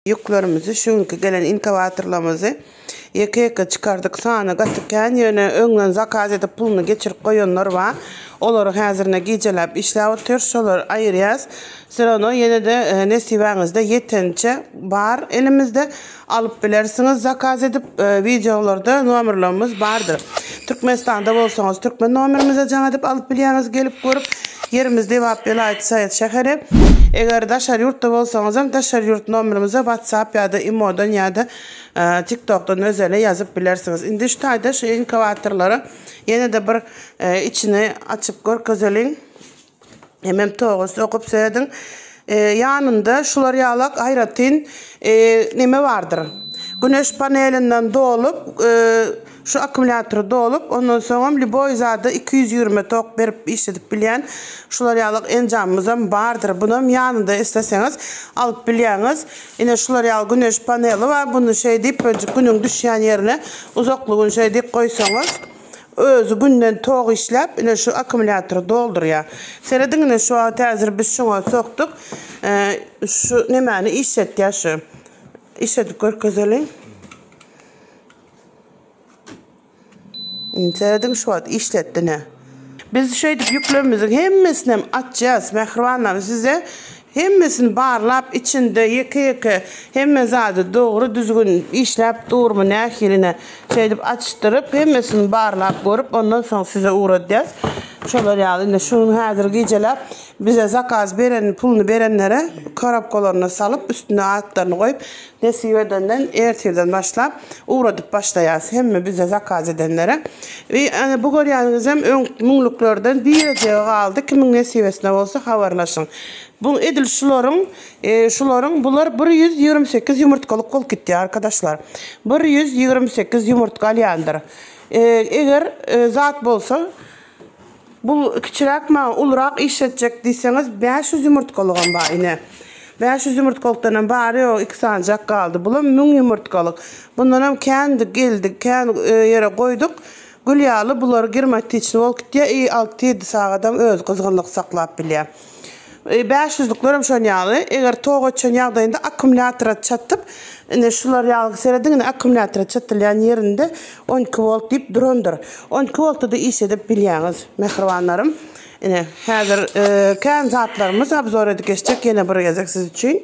Ýüklerimizi, şu günki gelen inkubatorlarymyzy ýeke-ýeke çykardyk. Sany gaty kän, ýöne öňden zakaz edip puluny geçirip goýanlar bar. Olary häzirine gijeläp işläp otyrys, şolary aýyrýas. Syrano ýene-de nesibäňizde ýeteniçe bar elimizde. Alyp bilersiňiz zakaz edip, wideolarda nomerlerimiz bardyr. Türkmenistanda bolsaňyz türkmen nomerimize jaň edip alyp bilýäňiz gelip görüp. Ýerimiz Lebap welaýaty Saýat şäheri. Eger daşary ýurtda bolsaňyzam daşary ýurt nomerimize WhatsApp ýa-da imodan ýa-da TikTokdan özele ýazyp bilersiňiz. Indi şu taýda şu inkubatorlara ýene-de bir içini açyp görkezeliň. Hemem toga sokup serediň. Ýanynda şular ýalak aýratyn neme bardyr. Güneş panelinden dolup, şu akkumulýatory dolup, ondan soňam lýuboý zada 220 tok berip işledip bilýän şular ýalak enjamymyzam bardyr. Bunam ýanynda isleseňiz alyp bilýäňiz. Ine şular ýaly güneş paneli bar. Buny şeýdip, günüň düşýän ýerine uzakly gün şeýdip goýsaňyz, Özi günden tok işläp ine şu akkumulýatory doldurýar. Serediň ine şu wagt häzir biz şuňa sokduk. Şu nemäni işletýär şu. Işledip görkezeliň. Indi serediň şu wagt işletdi ine. Biz şeýdip ýüklerimiziň hemmesinem açýas mähribanlarym size hemmesini barlap içinde ýeke ýeke hemme zady dogry düzgün işläp durmy nähiline şeýdip açdyryp hemmesini barlap görüp ondan soň size ugradýas şolar ýaly indi şu gün häzir gijeläp bize zakaz beren puluny berenlere korobkalaryna salyp üstüne atlaryny goýup Nesip edenden ertirden başlap ugradyp başlaýas hemme bize zakaz edenlere. We ana bu görýäniňizem öň müňlüklerden birejegi galdy kimiň nesibesine bolsa habarlaşyň. Bu edil şularyň şularyň bular 128 ýumurtgalyk bolup gitýär arkadaşlar. 128 ýumurtga alýandyr. Eger zat bolsa Bu kiçiräk maňa ulurak işletjek diýseňiz 500 ýumurtgalygam bar ine. 500 ýumurtgalykdanam bary ýogy 2 sanjak galdy. Bulam 1000 ýumurtgalyk. Bundanam kändi geldi, kän ýere goýduk. Gül ýaly bular germatiçny bolup gitýär i 6-7 sagadam özi gyzgynlyk saklap bilýär. 500-lüklerem şon ýaly. Eger tok öçen ýagdaýynda akkumulýatora çatyp, ine şular ýaly serediň ine akkumulýatora çatylýan ýerinde 12 wolt diýip durandyr. 12 woltda-da işledip bilýäňiz, mähribanlarym. Ine, häzir kän zatlarymyz obzor edip geçjek ýene bir gezek siz üçin.